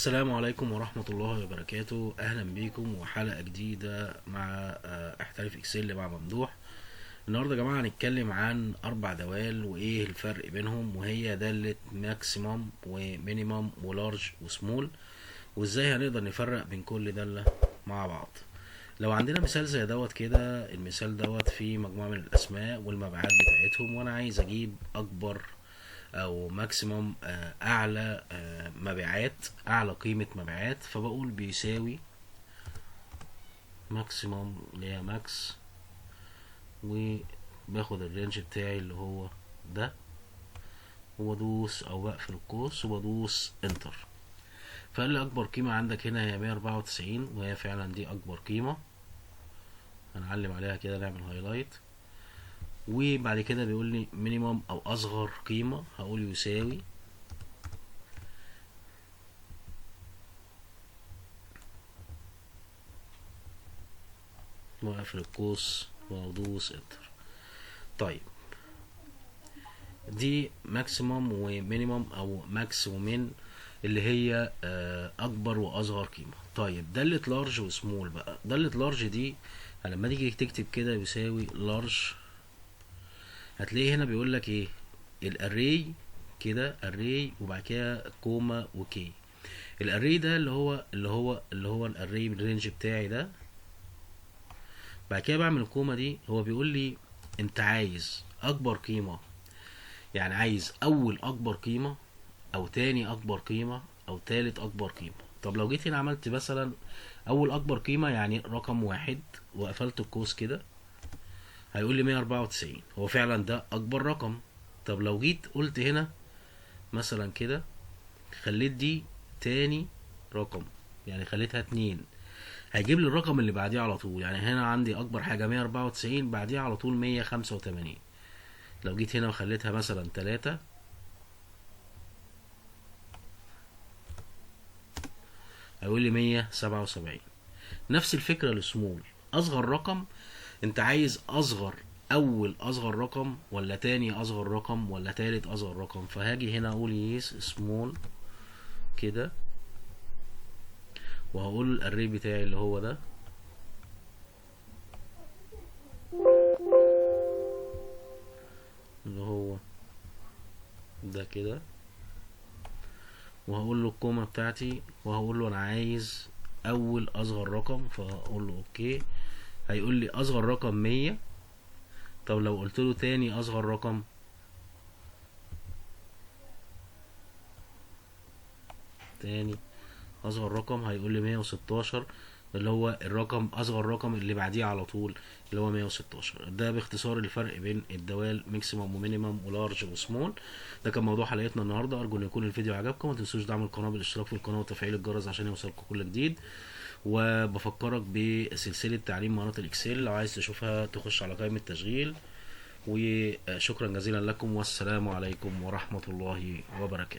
السلام عليكم ورحمة الله وبركاته. أهلا بيكم وحلقة جديدة مع احترف Excel مع ممدوح. النهاردة يا جماعة هنتكلم عن 4 دوال وإيه الفرق بينهم، وهي دالة maximum و minimum و large و small، وإزاي هنقدر نفرق بين كل دالة مع بعض. لو عندنا مثال زي دوت كده، المثال دوت فيه مجموعة من الأسماء والمبيعات بتاعتهم، وأنا عايز أجيب أكبر او maximum، اعلى مبيعات، اعلى قيمة مبيعات، فبقول بيساوي maximum اللي هي max، وباخد ال range بتاعي اللي هو ده، وبدوس او بقفل القوس وبدوس enter. فقال لي اكبر قيمة عندك هنا هي 194، وهي فعلا دي اكبر قيمة، هنعلم عليها كده نعمل highlight. وبعد كده بيقول لي minimum او اصغر قيمة، هقول يساوي واقفل القوس وادوس enter. طيب دي maximum و minimum او max و min اللي هي اكبر واصغر قيمة. طيب دالة large و small بقى، دالة large دي لما تيجي تكتب كده يساوي large، هتلاقيه هنا بيقول لك ايه؟ ال array كده، array وبعد كده comma و key. ال array ده اللي هو ال array ال range بتاعي ده. بعد كده بعمل ال comma دي، هو بيقول لي انت عايز اكبر قيمة، يعني عايز اول اكبر قيمة او تاني اكبر قيمة او تالت اكبر قيمة. طب لو جيت هنا عملت مثلا اول اكبر قيمة يعني رقم 1 وقفلت القوس كده، هيقول لي 194، هو فعلا ده اكبر رقم. طب لو جيت قلت هنا مثلا كده خليت دي تاني رقم، يعني خليتها 2، هيجيب لي الرقم اللي بعديه على طول. يعني هنا عندي اكبر حاجة 194، بعديها على طول 185. لو جيت هنا وخليتها مثلا 3، هيقول لي 177. نفس الفكرة للسمول، اصغر رقم، انت عايز اصغر، اول اصغر رقم ولا تاني اصغر رقم ولا تالت اصغر رقم. فهاجي هنا اقول yes small كده، وهقول ال array بتاعي اللي هو ده، اللي هو ده كده، وهقول له ال comma بتاعتي، وهقول له انا عايز اول اصغر رقم، فهقول له okay. هيقول لي اصغر رقم 100. طب لو قلت له تاني اصغر رقم، تاني اصغر رقم، هيقول لي 116، اللي هو الرقم اصغر رقم اللي بعديه على طول اللي هو 116. ده باختصار الفرق بين الدوال maximum و minimum و large و small. ده كان موضوع حلقتنا النهارده، ارجو ان يكون الفيديو عجبكم. ما تنسوش دعم القناة بالاشتراك في القناة وتفعيل الجرس عشان يوصلكم كل جديد. وبفكرك بسلسلة تعليم مهارات ال Excel، لو عايز تشوفها تخش على قائمة التشغيل. وشكرا جزيلا لكم، والسلام عليكم ورحمة الله وبركاته.